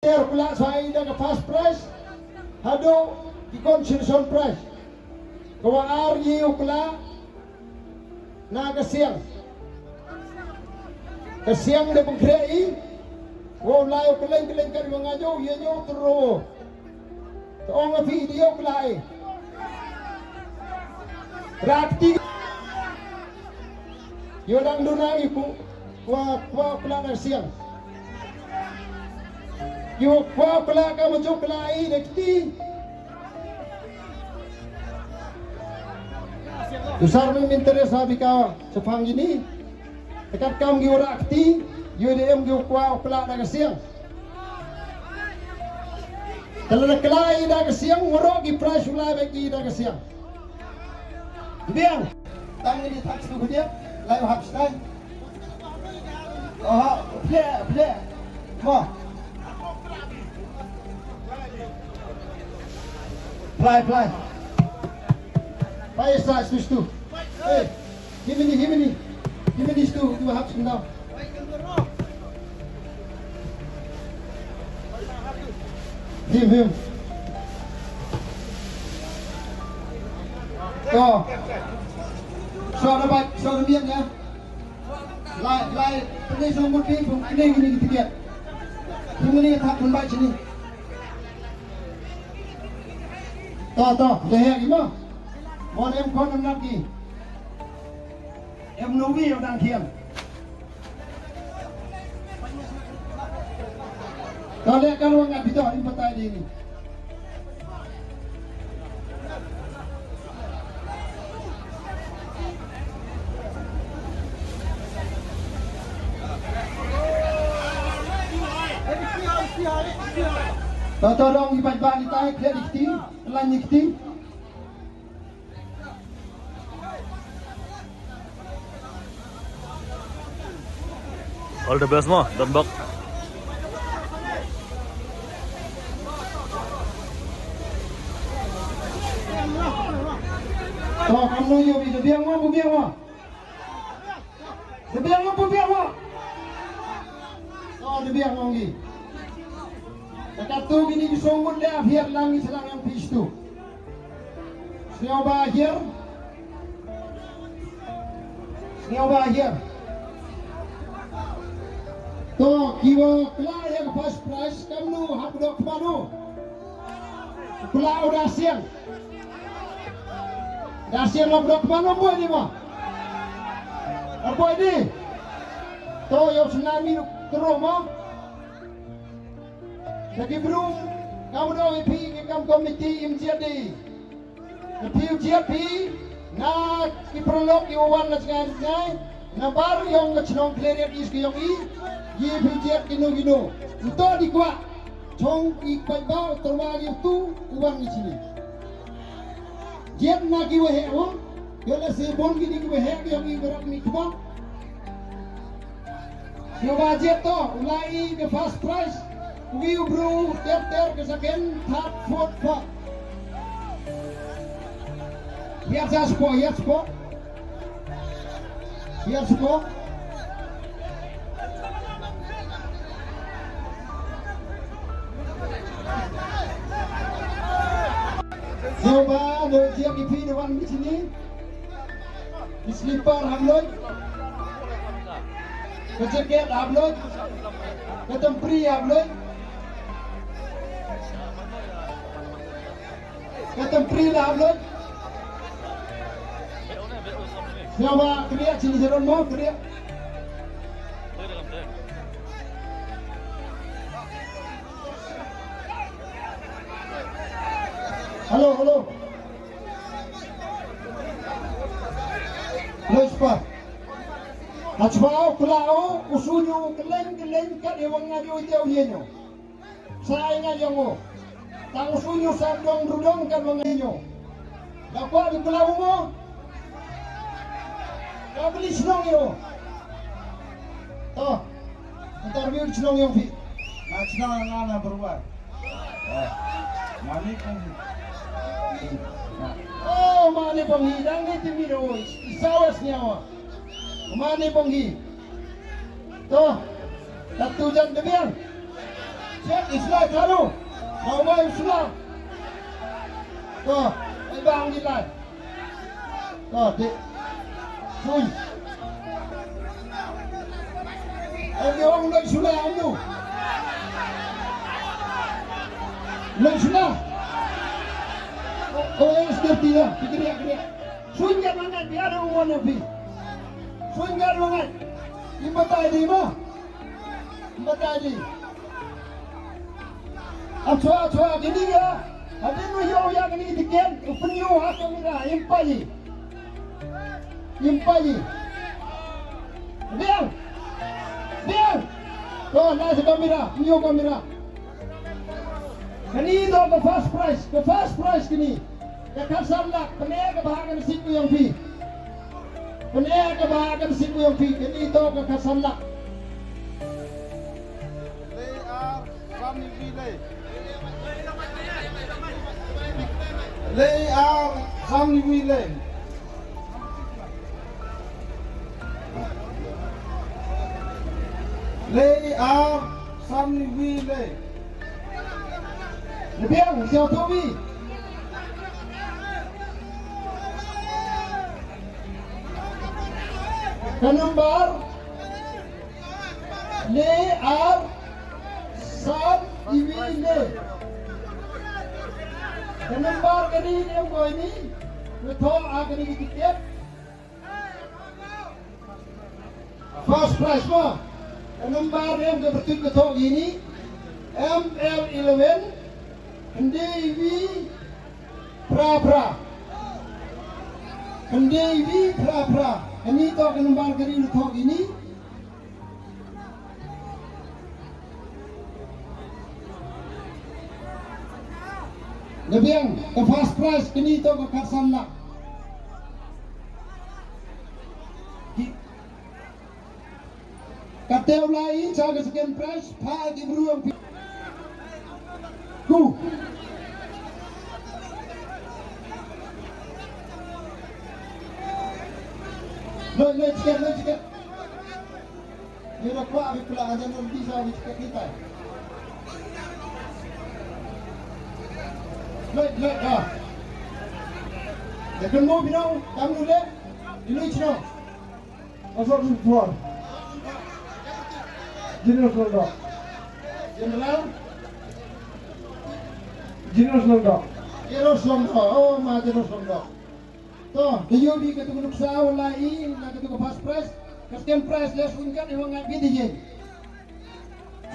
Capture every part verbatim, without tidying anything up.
Ter u klah shuwa i da ka first prize haduh ki consolation prize. Ka wa ar i u klah na ka siang. Ka siang da pynkhreh i. Wa u lai u kylleng kylleng ka di wa nga jo, ïa jo tyrro. Te ong nga phi i di u klah i. Rat ti. Ïa dang duna i ku. Kwah, kwah u klah na ka siang. Ïa kwah u klah ka ma ju klah i da kti. Usar mem interest ha bika shaphang ïa ni. Te katkam ki wa rah kti, ïa da em ki wa kwah u klah da ka siang. Te lada klah i da ka siang, waroh ki prize u lai bad ki da ka siang. Biang. Tang ini tak slu kujep, lai hap stai. Oh, ple, ple. Mo. Play, play. Play sa stu stu. Hey, himini, himini. Himini stu, tu hap sendau. Him, him. To. Sa na bai, sa na mian ya. Lai, lai, pynlong song mut phi, pynlong kine kine ki tiket. Pynlong kine thap pynbait sini. To, to, dah ya ki mo. Mo em kon em nak ki. Em no wi em dang thiam. To leh kan wa ngat bito im patai di ni. To to dong i bad bad i tai khleh di kti, lan di kti. All the best mo, Don Bok. To, kam no yo bi de biang mo, bu biang mo. De biang mo, bu biang mo. To, de biang mo ngi. Te katto kine ki song mut leh ap hiar lang ngi sdang ïa phi shtu. Sngewbha hiar. Sngewbha hiar. To ki wa klah ïa ka first prize kamnu hap dok kmanu. Klah u da siang. Da siang hap dok kmanu boi di ma. Boi di. To ïa u sngewbha mi duk tero ma. Te ki bru, nga u dei phi ki kam komiti im jied di. Te phi u jied phi na ki paralok ki wan na jngai jngai. Na bar yong ka chnong Khliehriat East ki yong i. Yi phi u jied kino kino. Uto di kwah. Chong i kwah ba u terwa ki utu u wan ni sini. Jied na ki waheh wa. Yo la se bon ki di ki waheh ki yong i berat mi kbang. Sngewbha jied to, u lai i ka first prize. U wi u bru ter ter ka second, third, fourth, fifth. Hiar sa spo, hiar spo. Hiar spo. Sngewbha no jied ki phi no wan ki sini. Ki slipper hap lut. Ka jaket hap lut. Ka tempri hap lut. Ka tempri la hap lut. Sngewbha kdiah sini jaron mo kdiah. Hello, hello. Lospa. Hachwa u kla u, u suñu kylleng kylleng kat ïa wa nga ïa u ïa u ïa ñu. Sa ai nga ïa u. Tang u suñu sa dong rudong kat wa nga ïa ñu. Da kwa di kla u mo. Ka beli shnong ïa u. To. Interview shnong ïa u phi. Na shnong nga na berwar. Mane pong hi. Oh, mane pong hi. Dang ni timi do. Isawas nyawa. Mane pong hi. To. Tatu jan debian. Check is like, hello. How are you, sir? Go. Ai bang di lai. Go, di. Sui. Ai di ong lai sula anu. Lai sula. Oh, yes, dia dia. Pikir dia, pikir dia. Sui jangan nak dia ada umur nabi. Sui jangan nak. Imba tai di ma. Mata di. Achwa, achwa, kini ya. Hadien u ïoh ïa kini tiket, u pynïoh ha kamera, im paji. Im paji. Biang. Biang. To, na sa kamera, pynïoh kamera. Kini to ka first prize, ka first prize kini. Ka khatsan lak, pyneh ka bha ka nusip u ïong phi. Pyneh ka bha ka nusip u ïong phi, kini to ka khatsan lak. Lei ar san iwi lei. Lei ar san iwi lei. Lei ar san iwi lei. Biang, siaw tobi. Ka number le ar san iwi le. Ka number ka ri ne ko ini. Betul a ka ri tiket. First prize mo. Ka number em ka bertut ka thok ini. M L eleven. Hynde wi pra pra. Hynde wi pra pra. Ini to ka number ka ri thok ini. Nga biang ka first prize kini to ka khatsan lak. Ki Ka teu lai sa ka second prize, pha ki bru ang pi. Ku. Loi, loi, tiket, loi, tiket. Ni da kwa abi pula aja non bisa abi tiket kita. Loi, loi, ah. Da kan mo binau, kam nu le. Di lui chino. Asok Sumpuar. General Sumpuar. General? General Sumpuar. General Sumpuar. Oh, ma General Sumpuar. To, da ïoh bi katu ka nuksa wala i, na katu ka first prize, ka second prize, le sun kat i wa ngat bi di yin.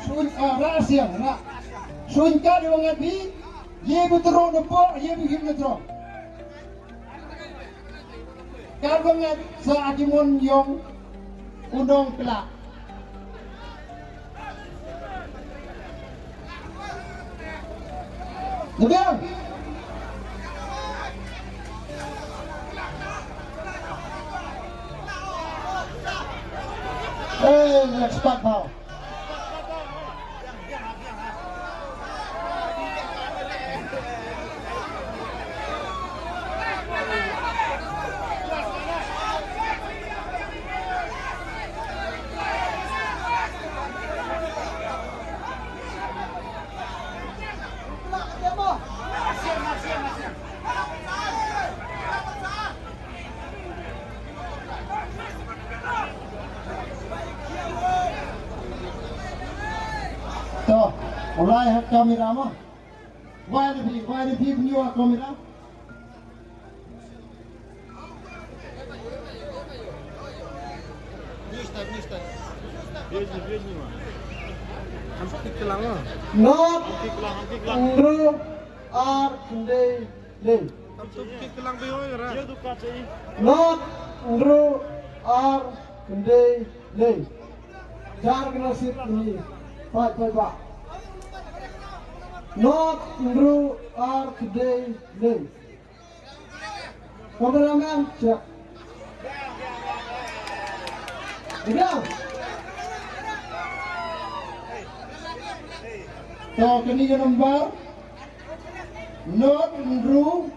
Sun, ah, ra siang, ra. Sun kat i wa ngat bi, ye bu tro na po, ye bu him na tro. Ka bangeit sa a ki mon yong u nong pla. Ngebiang. Eh, next part now. To, u lai ha kamera mo. Wai na phi, wai na phi pynïoh ha kamera. Not ynru ar khyndai lei. Not ynru ar khyndai lei. Jar kena sit ni. Pai, pai, ba. Not ynru ar khyndai lei. Kameraman, check. Udah. To kini ka number. Not ynru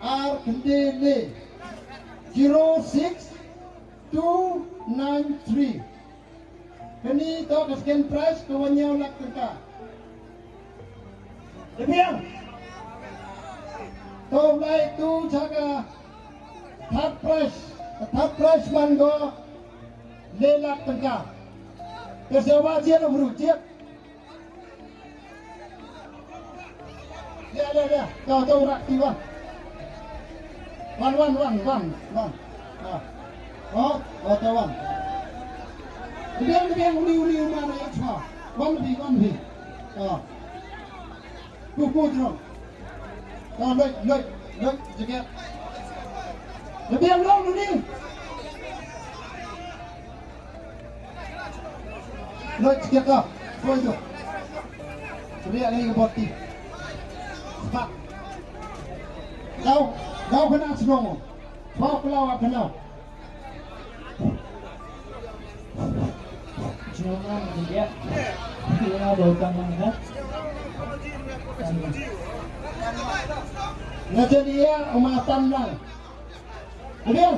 ar khyndai le. Zero six two nine three. Kani to ka second prize ka wan ïaw lak tyngka. Biang. To lai tu cha ka third prize, ka third prize man go le lak tyngka. Ka sewa jied ong ru jied. Ya, ya, ya. To, to, rak ti wan. Wan, wan, wan, wan, wan. Ah. Oh, oh, to wan. Biang, biang, uni, uni, uma na ya chwa. Wan bi, wan bi. Ah. Pu, pu, jrong. To, loit, loit, loit, jaket. Biang, biang, uni. Loit jaket ka. Poi tu. Riak ni ka boti. Sepat. Daw, daw kena senong. Daw kelau kena. Jangan dia. Dia bawa tangan dah. Ngajar dia umatan lang. Kemudian.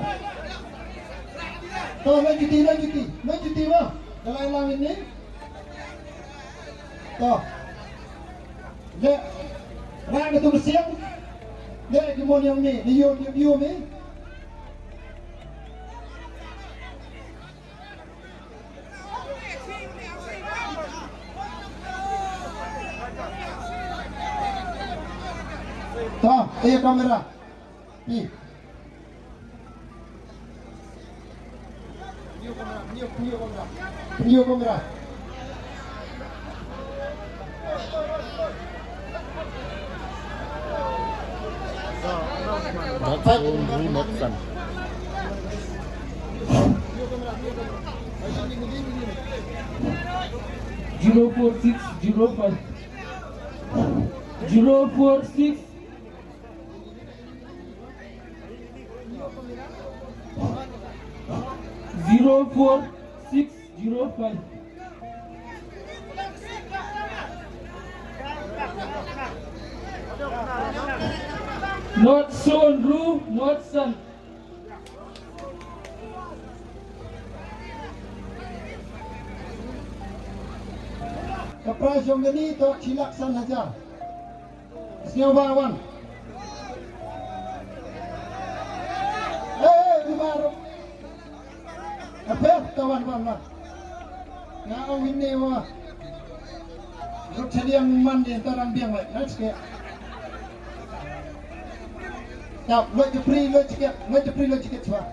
To, lanjuti, lanjuti. Lanjuti, bah. Dalam langit ni. To. Dek. Rak itu bersih. Dek, di mon yang ni. Di yom, di yom ni. To, eh, kamera. Pi. Pynïoh kamera. That's Andrew Notson. Zero four six zero five. Zero four six. Zero four six zero five. Notson, Andrew Notson. Ka prize jong kane to shi lak san hajar. Sngewbha wan. Eh, eh, di baru. Apa? Tawan, wan, wan. Nga ong ini wa. Rut chaliang man di tarang biang wai. Let's get. Tap, loi jepri, loi jiket, loi jepri, loi jiket chwa.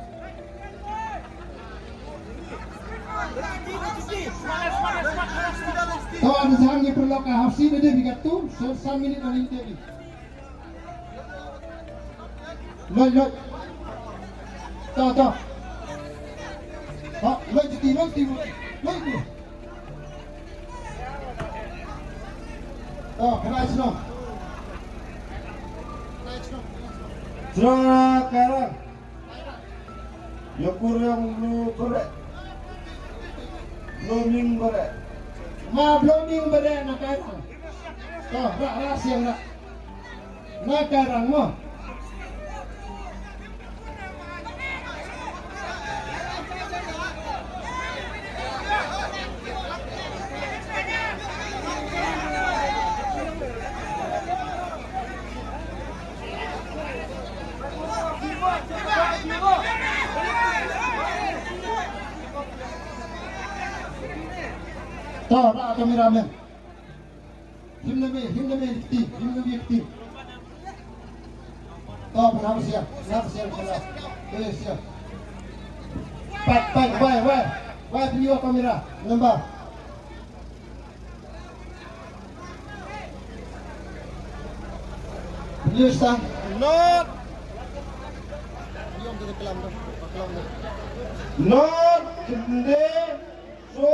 To, ada sahang ni perlu ka hafsi ni dia bigat tu, so, san minit paling dia ni. Loi, loi. To, to. To, loi jiti, loi jiti, loi jiti. To, kena isno. Jrong na Kairang. Yokur yang blu bere. Blooming bere. Ma blooming bere na Kairang. To, ra, ra, siang ra. Na Kairang mo. To, ra kameraman. Him na me, him na me kti, him na me kti. To, pynhap sia, pynhap sia, pynhap sia. Pat, pat, wai, wai. Wai, pynïoh kamera. Number. Pynïoh sa. Not. Not. Kende. So.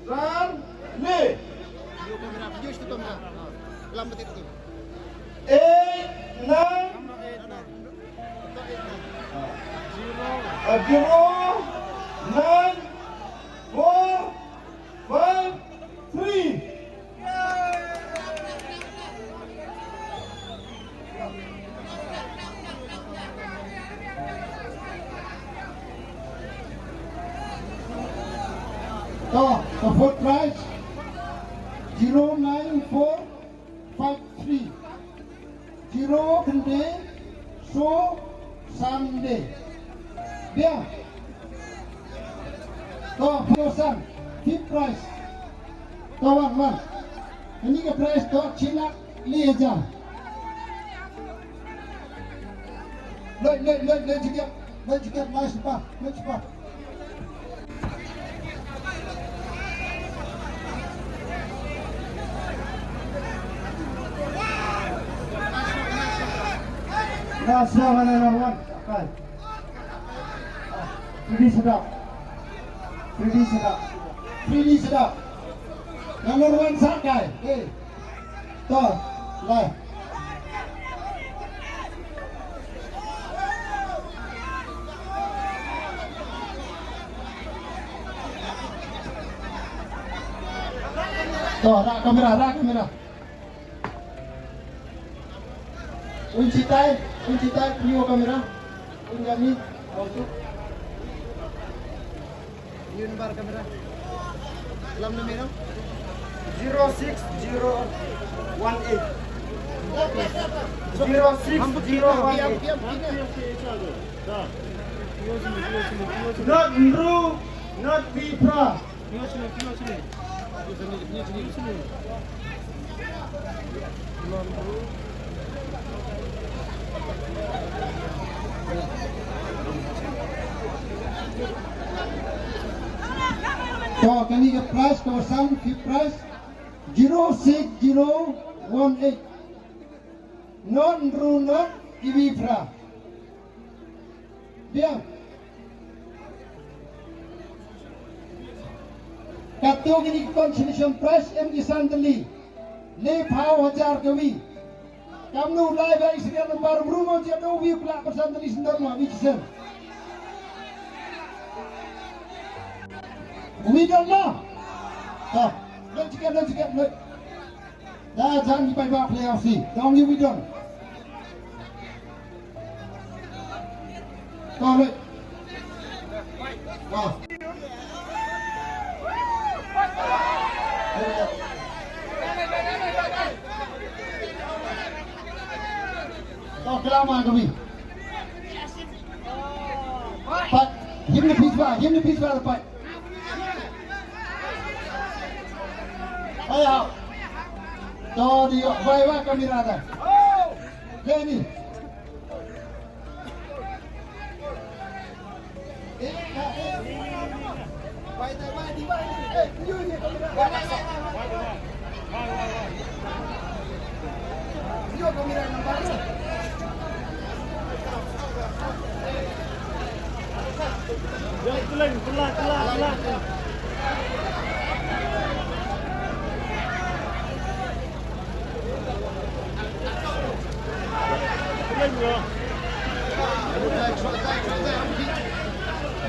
San, ne. Eight, nine, uh, zero, nine, four, five, three. To, ka fourth prize, zero nine four Five three. Zero khyndai, so san khyndai. Biang. To, phew san, fifth prize. To, wan, wan. Kane ka prize to, shi lak li hajar. Leit, leit, leit, leit jingkit, leit jingkit, leit shipang, leit shipang. Last one, number one. Kai. Freddy Sadap. Freddy Sadap. Freddy Sadap. Number one, Sakai. Hey. To, lai. To, rah kamera, rah kamera. Un shitai, un shitai, pynïoh kamera. Un jam ni, auto. Yun bar kamera. Lam na mero. Zero six zero one eight. Zero six zero one eight. Not Nru, not Vipra. To, kane ka prize, ka ba san, fifth prize, zero six zero one eight. Not Nru, not Vipra. Biang. Katto kine ki consolation prize em ki san tylli. Laiphew hajar kawi. Kamnu lai ba i serial number bru mo jia do wi pla persan tylli sendok mo wi jisen. Wi don mo. Ta. Don chicken, don chicken, don. Da jan ki paidbah player si. Dong ïa wi don. Ka leh. Ka. Ka klam ma ka wi. Pat, him ne pis ba, him ne pis ba pat. Ayo. To di, bai wa kamera da. Leni.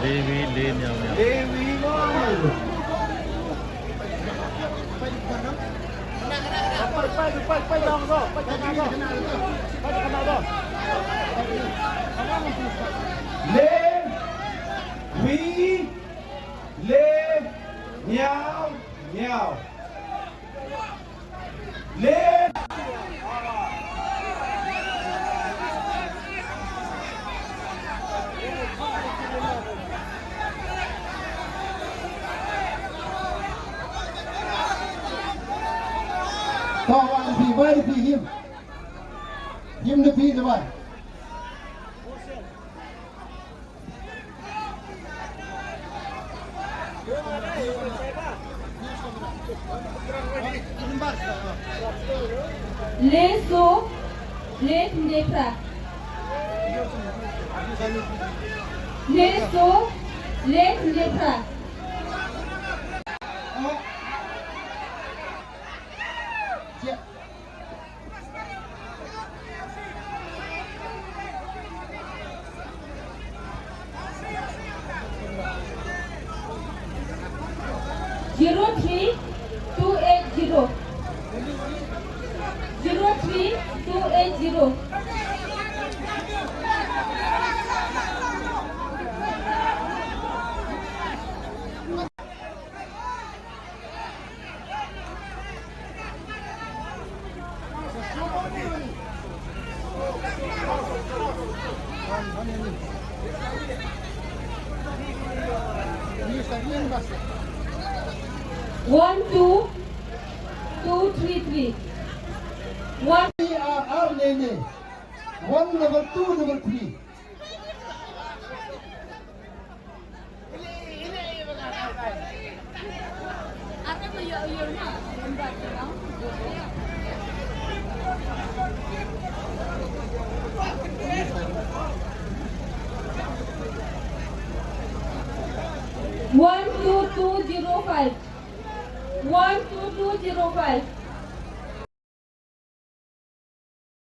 Dewi, Lin, Miao, Miao. Dewi, Miao. Lin, Wi, Lin, Miao, Miao. Lin. Ko, wai phi, wai phi him. Him da phi da wai. Leso, le khynde phra. Leso, le khynde phra. Zero three two eight zero. Zero three two eight zero. One two two three three. One. Ar ar ne ne. One double two double three. One two two zero five. One two two zero five.